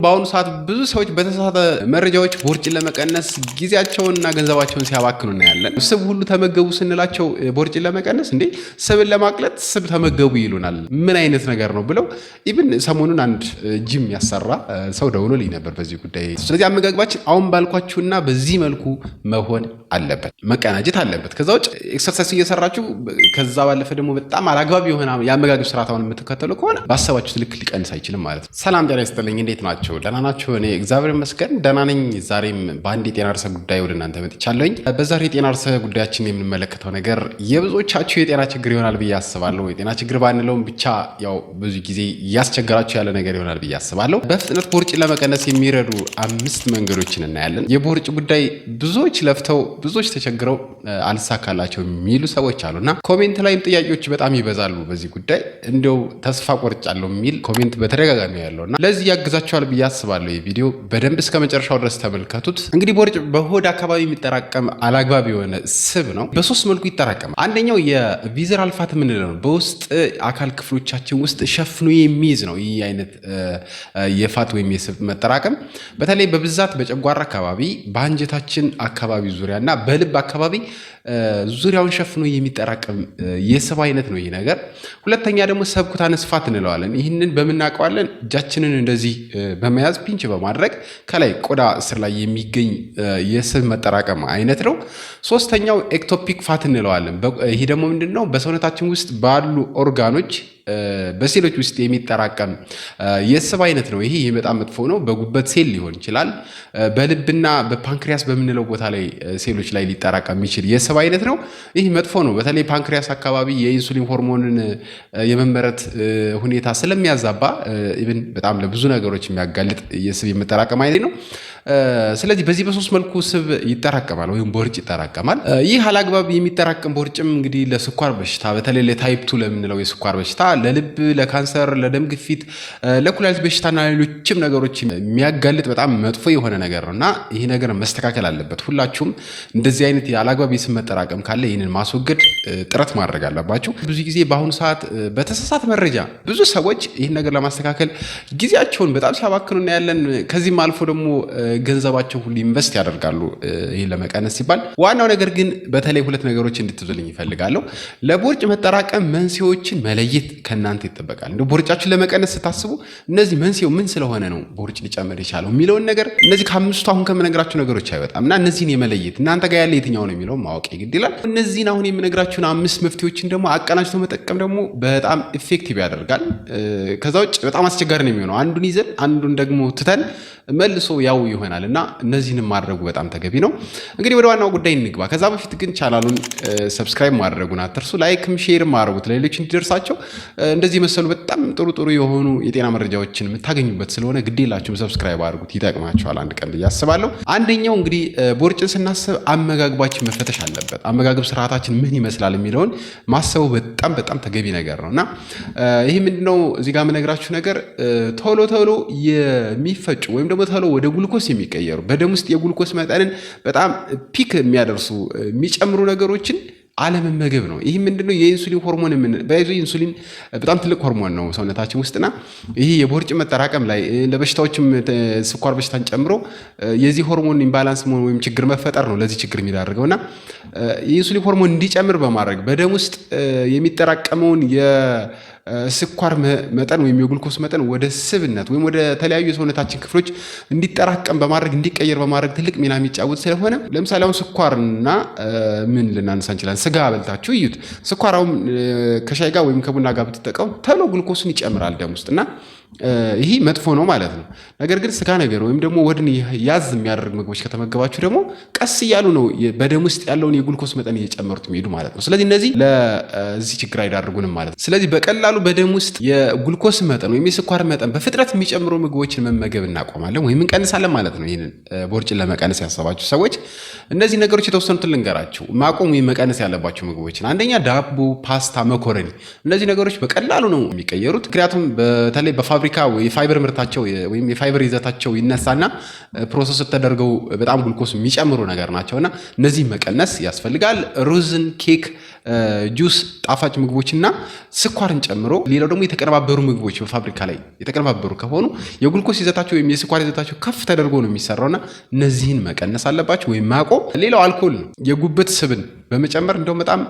በአሁኑ ሰዓት ብዙ ሰዎች በተሳሳተ መረጃዎች ቦርጭን ለመቀነስ ጊዜያቸውንና ገንዘባቸውን ሲያባክኑ እናያለን። ስብ ሁሉ ተመገቡ ስንላቸው ቦርጭን ለመቀነስ እንዴ ስብን ለማቅለጥ ስብ ተመገቡ ይሉናል። ምን አይነት ነገር ነው ብለው even ሰሞኑን አንድ ጂም ያሰራ ሰው ደውሎልኝ ነበር በዚህ ጉዳይ። ስለዚህ አመጋግባችን አሁን ባልኳችሁና በዚህ መልኩ መሆን አለበት፣ መቀናጀት አለበት። ከዛ ውጭ exercise እየሰራችሁ ከዛ ባለፈ ደግሞ በጣም አላግባብ የሆነ የአመጋገብ ስርዓት አሁን የምትከተሉ ከሆነ ባሰባችሁት ልክ ሊቀንስ አይችልም ማለት ነው። ሰላም ጤና ይስጥልኝ። እንዴት ናቸው? ደህና ናቸው? እኔ እግዚአብሔር ይመስገን ደህና ነኝ። ዛሬም በአንድ የጤና ርዕሰ ጉዳይ ወደ እናንተ መጥቻለሁኝ። በዛሬ የጤና ርዕሰ ጉዳያችን የምንመለከተው ነገር የብዙዎቻችሁ የጤና ችግር ይሆናል ብዬ አስባለሁ። የጤና ችግር ባንለውም ብቻ ያው ብዙ ጊዜ እያስቸገራችሁ ያለ ነገር ይሆናል ብዬ አስባለሁ። በፍጥነት ቦርጭን ለመቀነስ የሚረዱ 5 መንገዶችን እናያለን። የቦርጭ ጉዳይ ብዙዎች ለፍተው ብዙዎች ተቸግረው አልሳካላቸው የሚሉ ሰዎች አሉና comment ላይም ጥያቄዎች በጣም ይበዛሉ በዚህ ጉዳይ። እንደው ተስፋ ቆርጫለሁ የሚል comment በተደጋጋሚ ያለውና ለዚህ ያግዛችኋል ብዬ አስባለሁ። ይህ ቪዲዮ በደንብ እስከ መጨረሻው ድረስ ተመልከቱት። እንግዲህ ቦርጭ በሆድ አካባቢ የሚጠራቀም አላግባብ የሆነ ስብ ነው። በሶስት መልኩ ይጠራቀማል። አንደኛው የ visceral fat የምንለው ነው። በውስጥ አካል ክፍሎቻችን ውስጥ ሸፍኖ የሚይዝ ነው። ይህ አይነት የ fat ወይም የስብ መጠራቀም በተለይ በብዛት በጨጓራ አካባቢ፣ በአንጀታችን አካባቢ ዙሪያና በልብ አካባቢ ዙሪያውን ሸፍኖ የሚጠራቀም የስብ አይነት ነው ይህ ነገር። ሁለተኛ ደግሞ subcutaneous fat እንለዋለን። ይህንን በምናውቀዋለን እጃችንን እንደዚህ በመያዝ pinch በማድረግ ከላይ ቆዳ ስር ላይ የሚገኝ የስብ መጠራቀም አይነት ነው። ሶስተኛው ectopic fat እንለዋለን። ይህ ደግሞ ምንድን ነው? በሰውነታችን ውስጥ ባሉ ኦርጋኖች በሴሎች ውስጥ የሚጠራቀም የስብ አይነት ነው። ይሄ በጣም መጥፎ ነው። በጉበት ሴል ሊሆን ይችላል። በልብና በ pancreas በምንለው ቦታ ላይ ሴሎች ላይ ሊጠራቀም የሚችል የስብ አይነት ነው። ይህ መጥፎ ነው። በተለይ pancreas አካባቢ የኢንሱሊን ሆርሞንን የመመረት ሁኔታ ስለሚያዛባ even በጣም ለብዙ ነገሮች የሚያጋልጥ የስብ የመጠራቀም አይነት ነው። ስለዚህ በዚህ በሶስት መልኩ ስብ ይጠራቀማል ወይም ቦርጭ ይጠራቀማል። ይህ አላግባብ የሚጠራቀም ቦርጭም እንግዲህ ለስኳር በሽታ በተለይ ለ type 2 ለምንለው የስኳር በሽታ፣ ለልብ፣ ለካንሰር፣ ለደም ግፊት፣ ለኩላሊት በሽታና ሌሎችም ነገሮች የሚያጋልጥ በጣም መጥፎ የሆነ ነገር ነው እና ይህ ነገር መስተካከል አለበት። ሁላችሁም እንደዚህ አይነት የአላግባብ የስብ መጠራቀም ካለ ይህንን ማስወገድ ጥረት ማድረግ አለባችሁ። ብዙ ጊዜ በአሁኑ ሰዓት በተሳሳተ መረጃ ብዙ ሰዎች ይህን ነገር ለማስተካከል ጊዜያቸውን በጣም ሲያባክኑ እናያለን። ከዚህም አልፎ ደግሞ ገንዘባቸው ሁሉ invest ያደርጋሉ ይህን ለመቀነስ ሲባል። ዋናው ነገር ግን በተለይ ሁለት ነገሮች እንድትይዙልኝ እፈልጋለሁ። ለቦርጭ መጠራቀም መንስኤዎችን መለየት ከእናንተ ይጠበቃል። እንደ ቦርጫችሁን ለመቀነስ ስታስቡ እነዚህ መንስኤው ምን ስለሆነ ነው ቦርጭ ሊጨምር የቻለው የሚለውን ነገር እነዚህ ከአምስቱ አሁን ከምነግራችሁ ነገሮች አይወጣም እና እነዚህን የመለየት እናንተ ጋር ያለ የትኛው ነው የሚለው ማወቅ ግድ ይላል። እነዚህን አሁን የምነግራችሁን 5 መፍትሄዎችን ደግሞ አቀናጅቶ መጠቀም ደግሞ በጣም effective ያደርጋል። ከዛ ውጭ በጣም አስቸጋሪ ነው የሚሆነው። አንዱን ይዘን አንዱን ደግሞ ትተን መልሶ ያው ይሆናል እና እነዚህንም ማድረጉ በጣም ተገቢ ነው። እንግዲህ ወደ ዋናው ጉዳይ እንግባ። ከዛ በፊት ግን ቻናሉን subscribe ማድረጉን አትርሱ። like ም share ም አድርጉት ለሌሎች እንዲደርሳቸው። እንደዚህ የመሰሉ በጣም ጥሩ ጥሩ የሆኑ የጤና መረጃዎችን የምታገኙበት ስለሆነ ግዴላችሁም subscribe አድርጉት፣ ይጠቅማችኋል አንድ ቀን ብዬ አስባለሁ። አንደኛው እንግዲህ ቦርጭን ስናስብ አመጋግባችን መፈተሽ አለበት። አመጋገብ ስርዓታችን ምን ይመስላል የሚለውን ማሰቡ በጣም በጣም ተገቢ ነገር ነው እና ይህ ምንድነው እዚህ ጋር የምነግራችሁ ነገር ቶሎ ቶሎ የሚፈጩ ወይም ደግሞ ቶሎ ወደ ግሉኮስ የሚቀየሩ በደም ውስጥ የግሉኮስ መጠንን በጣም peak የሚያደርሱ የሚጨምሩ ነገሮችን አለመመገብ ነው። ይህ ምንድነው? የኢንሱሊን ሆርሞን በይዞ ኢንሱሊን በጣም ትልቅ ሆርሞን ነው ሰውነታችን ውስጥና ይህ የቦርጭ መጠራቀም ላይ ለበሽታዎችም ስኳር በሽታን ጨምሮ የዚህ ሆርሞን imbalance መሆን ወይም ችግር መፈጠር ነው ለዚህ ችግር የሚዳርገውና የኢንሱሊን ሆርሞን እንዲጨምር በማድረግ በደም ውስጥ የሚጠራቀመውን የስኳር መጠን ወይም የግሉኮስ መጠን ወደ ስብነት ወይም ወደ ተለያዩ የሰውነታችን ክፍሎች እንዲጠራቀም በማድረግ እንዲቀየር በማድረግ ትልቅ ሚና የሚጫወት ስለሆነ ለምሳሌ አሁን ስኳርና ምን ልናነሳ እንችላለን? ስጋ በልታችሁ እዩት። ስኳር አሁን ከሻይ ጋር ወይም ከቡና ጋር ብትጠቀሙ ቶሎ ግሉኮስን ይጨምራል ደም ውስጥ እና ይህ መጥፎ ነው ማለት ነው። ነገር ግን ስጋ ነገር ወይም ደግሞ ሆድን ያዝ የሚያደርግ ምግቦች ከተመገባችሁ ደግሞ ቀስ እያሉ ነው በደም ውስጥ ያለውን የግሉኮስ መጠን እየጨመሩት የሚሄዱ ማለት ነው። ስለዚህ እነዚህ ለዚህ ችግር አይዳርጉንም ማለት ነው። ስለዚህ በቀላሉ በደም ውስጥ የግሉኮስ መጠን ወይም የስኳር መጠን በፍጥነት የሚጨምሩ ምግቦችን መመገብ እናቆማለን ወይም እንቀንሳለን ማለት ነው። ይህንን ቦርጭን ለመቀነስ ያሰባችሁ ሰዎች እነዚህ ነገሮች የተወሰኑትን ልንገራችሁ፣ ማቆም ወይም መቀነስ ያለባቸው ምግቦችን። አንደኛ ዳቦ፣ ፓስታ፣ መኮረኒ። እነዚህ ነገሮች በቀላሉ ነው የሚቀየሩት። ምክንያቱም በተለይ በፋብሪካ የፋይበር ምርታቸው ወይም የፋይበር ይዘታቸው ይነሳና process ተደርገው በጣም ግሉኮስ የሚጨምሩ ነገር ናቸውና እነዚህ መቀነስ ያስፈልጋል። ሩዝን፣ ኬክ፣ ጁስ፣ ጣፋጭ ምግቦችና ስኳርን ጨምሮ ሌላው ደግሞ የተቀነባበሩ ምግቦች በፋብሪካ ላይ የተቀነባበሩ ከሆኑ የግሉኮስ ይዘታቸው ወይም የስኳር ይዘታቸው ከፍ ተደርጎ ነው የሚሰራውና እነዚህን መቀነስ አለባቸው ወይም ማቆም። ሌላው አልኮል ነው። የጉበት ስብን በመጨመር እንደውም በጣም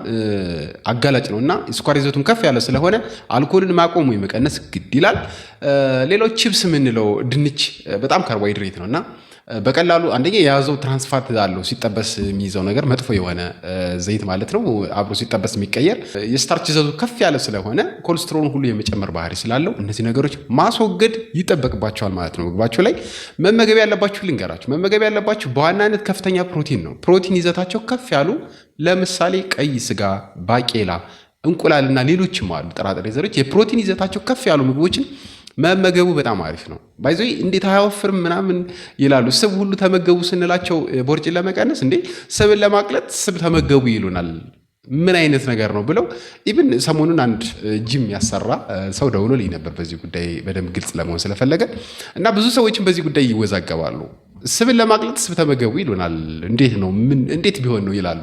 አጋላጭ ነው እና የስኳር ይዘቱም ከፍ ያለ ስለሆነ አልኮልን ማቆም ወይም መቀነስ ግድ ይላል። ሌላው ቺፕስ የምንለው ድንች በጣም ካርቦሃይድሬት ነው እና በቀላሉ አንደኛ የያዘው trans fat አለው፣ ሲጠበስ የሚይዘው ነገር መጥፎ የሆነ ዘይት ማለት ነው። አብሮ ሲጠበስ የሚቀየር የ starch ይዘቱ ከፍ ያለ ስለሆነ ኮሌስትሮል ሁሉ የመጨመር ባህሪ ስላለው እነዚህ ነገሮች ማስወገድ ይጠበቅባቸዋል ማለት ነው። ምግባቸው ላይ መመገብ ያለባችሁ ልንገራችሁ። መመገብ ያለባችሁ በዋናነት ከፍተኛ ፕሮቲን ነው። ፕሮቲን ይዘታቸው ከፍ ያሉ ለምሳሌ ቀይ ስጋ፣ ባቄላ፣ እንቁላልና ሌሎችም አሉ ጥራጥሬ ዘሮች የፕሮቲን ይዘታቸው ከፍ ያሉ ምግቦችን መመገቡ በጣም አሪፍ ነው። By the way እንዴት አያወፍርም ምናምን ይላሉ። ስብ ሁሉ ተመገቡ ስንላቸው ቦርጭን ለመቀነስ እንዴ ስብን ለማቅለጥ ስብ ተመገቡ ይሉናል። ምን አይነት ነገር ነው ብለው even ሰሞኑን አንድ ጂም ያሰራ ሰው ደውሎልኝ ነበር በዚህ ጉዳይ በደንብ ግልጽ ለመሆን ስለፈለገ እና ብዙ ሰዎችም በዚህ ጉዳይ ይወዛገባሉ። ስብን ለማቅለጥ ስብ ተመገቡ ይሉናል። እንዴት ነው ምን እንዴት ቢሆን ነው ይላሉ።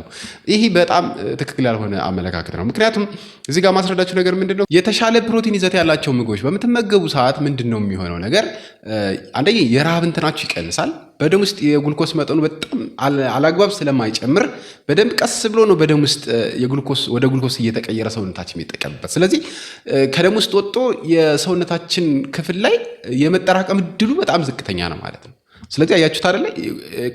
ይሄ በጣም ትክክል ያልሆነ አመለካከት ነው። ምክንያቱም እዚህ ጋር ማስረዳችሁ ነገር ምንድን ነው፣ የተሻለ ፕሮቲን ይዘት ያላቸው ምግቦች በምትመገቡ ሰዓት ምንድን ነው የሚሆነው ነገር፣ አንደኛ የረሃብ እንትናችሁ ይቀንሳል። በደም ውስጥ የግሉኮስ መጠኑ በጣም አላግባብ ስለማይጨምር በደንብ ቀስ ብሎ ነው በደም ውስጥ የግሉኮስ ወደ ግሉኮስ እየተቀየረ ሰውነታችን የሚጠቀምበት። ስለዚህ ከደም ውስጥ ወጥቶ የሰውነታችን ክፍል ላይ የመጠራቀም እድሉ በጣም ዝቅተኛ ነው ማለት ነው። ስለዚህ አያችሁት አይደለ?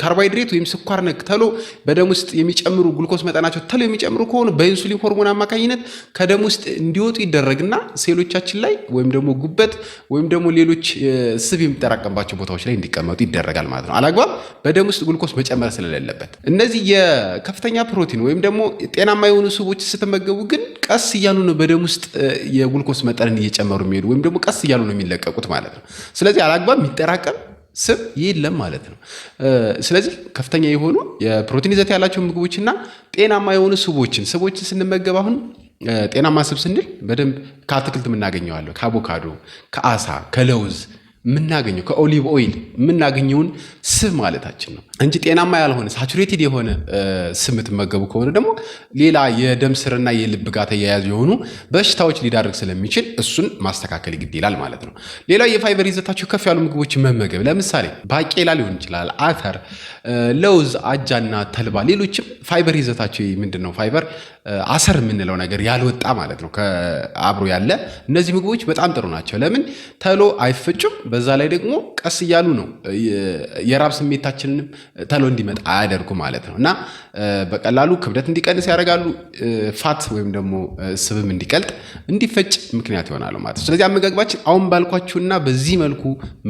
ካርቦሃይድሬት ወይም ስኳር ነክ ተሎ በደም ውስጥ የሚጨምሩ ግሉኮስ መጠናቸው ተሎ የሚጨምሩ ከሆኑ በኢንሱሊን ሆርሞን አማካኝነት ከደም ውስጥ እንዲወጡ ይደረግና ሴሎቻችን ላይ ወይም ደግሞ ጉበት ወይም ደግሞ ሌሎች ስብ የሚጠራቀምባቸው ቦታዎች ላይ እንዲቀመጡ ይደረጋል ማለት ነው። አላግባብ በደም ውስጥ ግሉኮስ መጨመር ስለሌለበት እነዚህ የከፍተኛ ፕሮቲን ወይም ደግሞ ጤናማ የሆኑ ስቦች ስትመገቡ ግን ቀስ እያሉ ነው በደም ውስጥ የግሉኮስ መጠንን እየጨመሩ የሚሄዱ ወይም ደግሞ ቀስ እያሉ ነው የሚለቀቁት ማለት ነው። ስለዚህ አላግባብ የሚጠራቀም ስብ የለም ማለት ነው። ስለዚህ ከፍተኛ የሆኑ የፕሮቲን ይዘት ያላቸው ምግቦችና ጤናማ የሆኑ ስቦችን ስንመገብ አሁን ጤናማ ስብ ስንል በደንብ ከአትክልት የምናገኘው አለ፣ ከአቮካዶ፣ ከአሳ፣ ከለውዝ የምናገኘው ከ olive oil የምናገኘውን ስብ ማለታችን ነው እንጂ ጤናማ ያልሆነ saturated የሆነ ስብ የምትመገቡ ከሆነ ደግሞ ሌላ የደም ስርና የልብ ጋር ተያያዥ የሆኑ በሽታዎች ሊዳርግ ስለሚችል እሱን ማስተካከል ግድ ይላል ማለት ነው። ሌላው የፋይበር ይዘታቸው ከፍ ያሉ ምግቦች መመገብ ለምሳሌ ባቄላ ሊሆን ይችላል፣ አተር፣ ለውዝ፣ አጃና ተልባ፣ ሌሎችም ፋይበር ይዘታቸው ምንድን ነው ፋይበር አሰር የምንለው ነገር ያልወጣ ማለት ነው ከአብሮ ያለ እነዚህ ምግቦች በጣም ጥሩ ናቸው። ለምን ተሎ አይፈጩም። በዛ ላይ ደግሞ ቀስ እያሉ ነው የራብ ስሜታችንንም ተሎ እንዲመጣ አያደርጉ ማለት ነው እና በቀላሉ ክብደት እንዲቀንስ ያደርጋሉ። fat ወይም ደግሞ ስብም እንዲቀልጥ እንዲፈጭ ምክንያት ይሆናሉ ማለት ነው። ስለዚህ አመጋገባችን አሁን ባልኳችሁና በዚህ መልኩ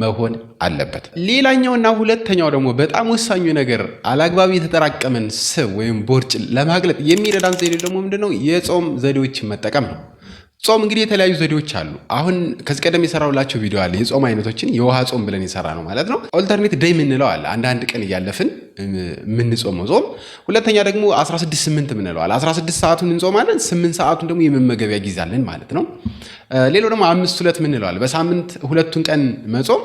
መሆን አለበት። ሌላኛውና ሁለተኛው ደግሞ በጣም ወሳኙ ነገር አላግባብ የተጠራቀመን ስብ ወይም ቦርጭ ለማቅለጥ የሚረዳን ዘዴ ደግሞ ምንድነው? የጾም ዘዴዎችን መጠቀም ነው። ጾም እንግዲህ የተለያዩ ዘዴዎች አሉ። አሁን ከዚህ ቀደም የሰራሁላቸው ቪዲዮ አለ። የጾም አይነቶችን የውሃ ጾም ብለን የሰራ ነው ማለት ነው። Alternate day የምንለው አለ። አንዳንድ ቀን እያለፍን የምንጾመው ጾም። ሁለተኛ ደግሞ 16:8 የምንለው አለ። 16 ሰዓቱን እንጾማለን፣ 8 ሰዓቱን ደግሞ የመመገቢያ ጊዜ አለን ማለት ነው። ሌላው ደግሞ 5:2 የምንለው አለ። በሳምንት ሁለቱን ቀን መጾም፣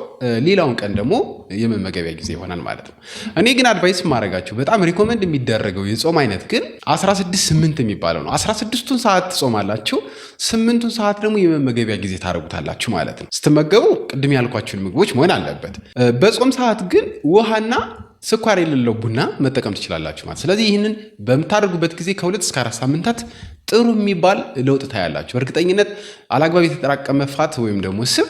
ሌላውን ቀን ደግሞ የመመገቢያ ጊዜ ይሆናል ማለት ነው። እኔ ግን advice ማድረጋችሁ በጣም recommend የሚደረገው የጾም አይነት ግን 16:8 የሚባለው ነው። 16ቱን ሰዓት ትጾማላችሁ፣ 8ቱን ሰዓት ደግሞ የመመገቢያ ጊዜ ታደርጉታላችሁ ማለት ነው። ስትመገቡ ቅድም ያልኳችሁን ምግቦች መሆን አለበት። በጾም ሰዓት ግን ውሃና ስኳር የሌለው ቡና መጠቀም ትችላላችሁ ማለት። ስለዚህ ይህንን በምታደርጉበት ጊዜ ከ2 እስከ 4 ሳምንታት ጥሩ የሚባል ለውጥ ታያላችሁ። በእርግጠኝነት አላግባብ የተጠራቀመ ፋት ወይም ደግሞ ስብ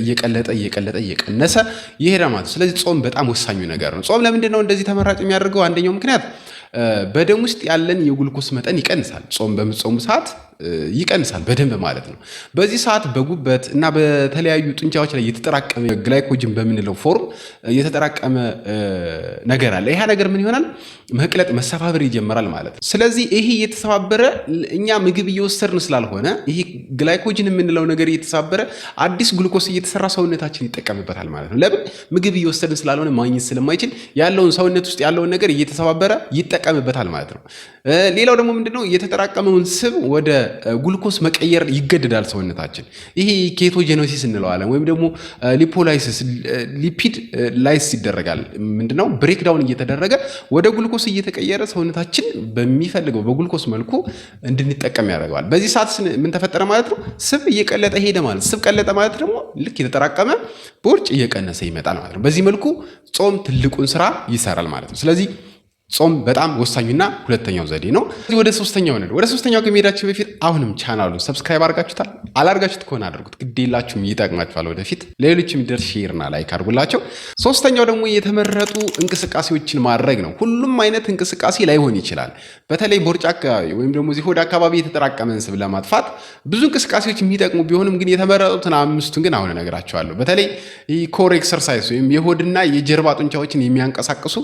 እየቀለጠ እየቀለጠ እየቀነሰ ይሄዳል ማለት ነው። ስለዚህ ጾም በጣም ወሳኙ ነገር ነው። ጾም ለምንድን ነው እንደዚህ ተመራጭ የሚያደርገው? አንደኛው ምክንያት በደም ውስጥ ያለን የግሉኮስ መጠን ይቀንሳል። ጾም በምትጾሙ ሰዓት ይቀንሳል በደንብ ማለት ነው። በዚህ ሰዓት በጉበት እና በተለያዩ ጡንቻዎች ላይ የተጠራቀመ glycogen በምንለው form የተጠራቀመ ነገር አለ። ይህ ነገር ምን ይሆናል? መቅለጥ መሰባበር ይጀምራል ማለት ነው። ስለዚህ ይሄ እየተሰባበረ እኛ ምግብ እየወሰድን ስላልሆነ ይሄ glycogen የምንለው ነገር እየተሰባበረ አዲስ ግሉኮስ እየተሰራ ሰውነታችን ይጠቀምበታል ማለት ነው። ለምን? ምግብ እየወሰድን ስላልሆነ ማግኘት ስለማይችል ያለውን ሰውነት ውስጥ ያለውን ነገር እየተሰባበረ ይጠቀምበታል ይጠቀምበታል ማለት ነው። ሌላው ደግሞ ምንድነው የተጠራቀመውን ስብ ወደ ግሉኮስ መቀየር ይገደዳል ሰውነታችን። ይሄ ketogenesis እንለዋለን ወይም ደግሞ lipolysis lipid lysis ይደረጋል። ምንድነው breakdown እየተደረገ ወደ ግሉኮስ እየተቀየረ ሰውነታችን በሚፈልገው በግሉኮስ መልኩ እንድንጠቀም ያደርገዋል። በዚህ ሰዓት ምን ተፈጠረ ማለት ነው? ስብ እየቀለጠ ሄደ ማለት። ስብ ቀለጠ ማለት ደግሞ ልክ የተጠራቀመ ቦርጭ እየቀነሰ ይመጣል ማለት ነው። በዚህ መልኩ ጾም ትልቁን ስራ ይሰራል ማለት ነው። ስለዚህ ጾም በጣም ወሳኙና ሁለተኛው ዘዴ ነው። ወደ ሶስተኛው ነው። ወደ ሶስተኛው ከመሄዳችን በፊት አሁንም ቻናሉን subscribe አድርጋችሁታል? አላርጋችሁት ከሆነ አድርጉት፣ ግዴላችሁም ይጠቅማችኋል። ወደፊት ለሌሎች የሚደርስ share ና like አድርጉላቸው። ሶስተኛው ደግሞ የተመረጡ እንቅስቃሴዎችን ማድረግ ነው። ሁሉም አይነት እንቅስቃሴ ላይሆን ይችላል። በተለይ ቦርጭ አካባቢ ወይም ደግሞ እዚህ ሆድ አካባቢ የተጠራቀመን ስብ ለማጥፋት ብዙ እንቅስቃሴዎች የሚጠቅሙ ቢሆንም ግን የተመረጡትን አምስቱን ግን አሁን እነግራችኋለሁ። በተለይ core exercise ወይም የሆድና የጀርባ ጡንቻዎችን የሚያንቀሳቅሱ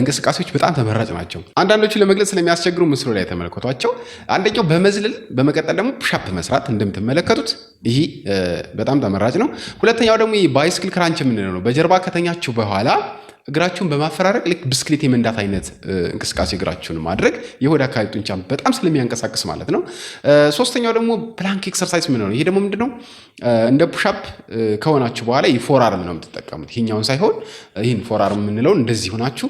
እንቅስቃሴዎች በጣም ተመራጭ ናቸው። አንዳንዶቹ ለመግለጽ ስለሚያስቸግሩ ምስሉ ላይ ተመልከቷቸው። አንደኛው በመዝለል በመቀጠል ደግሞ push-up መስራት እንደምትመለከቱት ይህ በጣም ተመራጭ ነው። ሁለተኛው ደግሞ bicycle crunch የምንለው ነው። በጀርባ ከተኛችሁ በኋላ እግራችሁን በማፈራረቅ ልክ ብስክሌት የመንዳት አይነት እንቅስቃሴ እግራችሁን ማድረግ የሆድ አካባቢ ጡንቻን በጣም ስለሚያንቀሳቅስ ማለት ነው። ሶስተኛው ደግሞ plank exercise ምንለው ነው። ይሄ ደግሞ ምንድነው እንደ push-up ከሆናችሁ በኋላ forearm ነው የምትጠቀሙት። ይሄኛውን ሳይሆን ይህን forearm የምንለውን እንደዚህ ሆናችሁ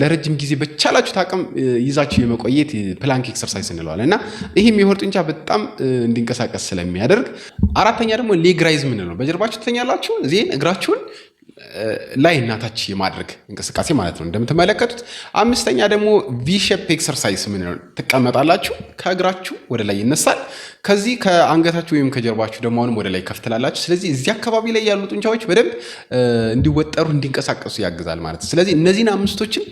ለረጅም ጊዜ በቻላችሁት አቅም ይዛችሁ የመቆየት plank exercise እንለዋለን እና ይህም የሆድ ጡንቻ በጣም እንዲንቀሳቀስ ስለሚያደርግ። አራተኛ ደግሞ leg raise የምንለው ነው። በጀርባችሁ ትተኛላችሁ፣ then እግራችሁን ላይ እና ታች የማድረግ እንቅስቃሴ ማለት ነው እንደምትመለከቱት። አምስተኛ ደግሞ V-shape exercise ምንለው ትቀመጣላችሁ፣ ከእግራችሁ ወደ ላይ ይነሳል። ከዚህ ከአንገታችሁ ወይም ከጀርባችሁ ደግሞ አሁንም ወደ ላይ ከፍ ትላላችሁ። ስለዚህ እዚህ አካባቢ ላይ ያሉ ጡንቻዎች በደንብ እንዲወጠሩ እንዲንቀሳቀሱ ያግዛል ማለት ነው። ስለዚህ እነዚህን አምስቶችን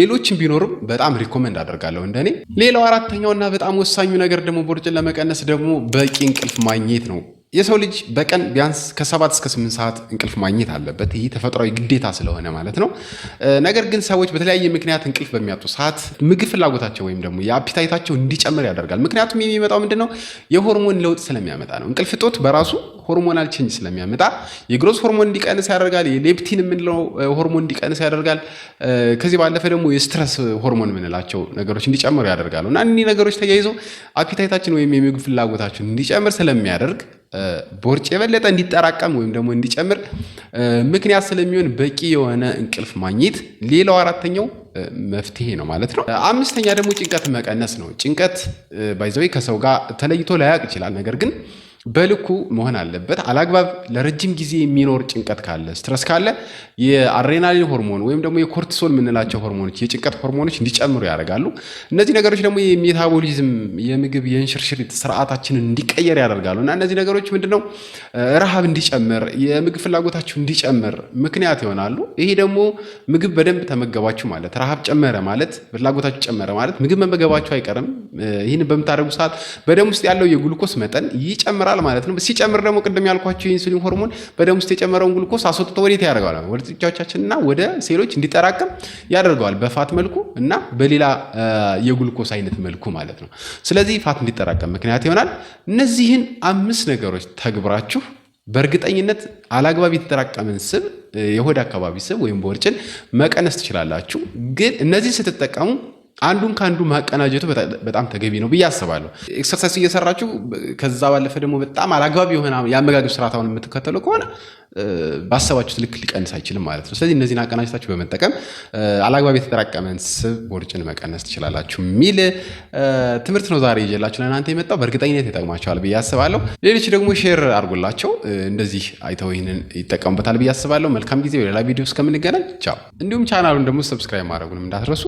ሌሎችን ቢኖሩም በጣም recommend አደርጋለሁ እንደኔ። ሌላው አራተኛውና በጣም ወሳኙ ነገር ደግሞ ቦርጭን ለመቀነስ ደግሞ በቂ እንቅልፍ ማግኘት ነው። የሰው ልጅ በቀን ቢያንስ ከ7 እስከ 8 ሰዓት እንቅልፍ ማግኘት አለበት። ይህ ተፈጥሯዊ ግዴታ ስለሆነ ማለት ነው። ነገር ግን ሰዎች በተለያየ ምክንያት እንቅልፍ በሚያጡ ሰዓት ምግብ ፍላጎታቸው ወይም ደግሞ የ appetite ኣቸው እንዲጨምር ያደርጋል። ምክንያቱም የሚመጣው ምንድን ነው? የሆርሞን ለውጥ ስለሚያመጣ ነው። እንቅልፍ እጦት በራሱ hormonal change ስለሚያመጣ የ growth hormone እንዲቀንስ ያደርጋል። የ leptin የምንለው ሆርሞን እንዲቀንስ ያደርጋል። ከዚህ ባለፈ ደግሞ የ stress hormone የምንላቸው ነገሮች እንዲጨምሩ ያደርጋሉ እና እኒህ ነገሮች ተያይዘው appetite ኣችን ወይም የምግብ ፍላጎታችን እንዲጨምር ስለሚያደርግ ቦርጭ የበለጠ እንዲጠራቀም ወይም ደግሞ እንዲጨምር ምክንያት ስለሚሆን በቂ የሆነ እንቅልፍ ማግኘት ሌላው አራተኛው መፍትሄ ነው ማለት ነው። አምስተኛ ደግሞ ጭንቀት መቀነስ ነው። ጭንቀት by the way ከሰው ጋር ተለይቶ ላያውቅ ይችላል። ነገር ግን በልኩ መሆን አለበት። አላግባብ ለረጅም ጊዜ የሚኖር ጭንቀት ካለ፣ stress ካለ የአድሬናሊን ሆርሞን ወይም ደግሞ የ cortisol የምንላቸው ሆርሞኖች የጭንቀት ሆርሞኖች እንዲጨምሩ ያደርጋሉ። እነዚህ ነገሮች ደግሞ የ metabolism የምግብ የእንሽርሽሪት ስርዓታችንን እንዲቀየር ያደርጋሉ እና እነዚህ ነገሮች ምንድነው ረሃብ እንዲጨምር፣ የምግብ ፍላጎታችሁ እንዲጨምር ምክንያት ይሆናሉ። ይሄ ደግሞ ምግብ በደንብ ተመገባችሁ ማለት፣ ረሃብ ጨመረ ማለት፣ ፍላጎታችሁ ጨመረ ማለት ምግብ መመገባችሁ አይቀርም። ይህን በምታደርጉ ሰዓት በደም ውስጥ ያለው የግሉኮስ መጠን ይጨምራል ማለት ነው። ሲጨምር ደግሞ ቅድም ያልኳችሁ የኢንሱሊን ሆርሞን በደም ውስጥ የጨመረውን ግሉኮስ አስወጥቶ ወዴት ያደርገዋል? ወደ ጡንቻዎቻችንና ወደ ሴሎች እንዲጠራቀም ያደርገዋል፣ በ fat መልኩ እና በሌላ የግሉኮስ አይነት መልኩ ማለት ነው። ስለዚህ fat እንዲጠራቀም ምክንያት ይሆናል። እነዚህን አምስት ነገሮች ተግብራችሁ በእርግጠኝነት አላግባብ የተጠራቀመን ስብ፣ የሆድ አካባቢ ስብ ወይም ቦርጭን መቀነስ ትችላላችሁ። ግን እነዚህን ስትጠቀሙ አንዱን ከአንዱ ማቀናጀቱ በጣም ተገቢ ነው ብዬ አስባለሁ። Exercise እየሰራችሁ ከዛ ባለፈ ደግሞ በጣም አላግባብ የሆነ የአመጋገብ ስርዓት አሁን የምትከተሉ ከሆነ ባሰባችሁት ልክ ሊቀንስ አይችልም ማለት ነው። ስለዚህ እነዚህን አቀናጅታችሁ በመጠቀም አላግባብ የተጠራቀመን ስብ ቦርጭን መቀነስ ትችላላችሁ የሚል ትምህርት ነው ዛሬ ይዤላችሁ ለእናንተ የመጣው። በእርግጠኝነት ይጠቅማችኋል ብዬ አስባለሁ። ሌሎች ደግሞ share አድርጉላቸው፣ እንደዚህ አይተው ይህንን ይጠቀሙበታል ብዬ አስባለሁ። መልካም ጊዜ። በሌላ ቪዲዮ እስከምንገናኝ ቻው። እንዲሁም ቻናሉን ደግሞ subscribe ማድረጉንም እንዳትረሱ።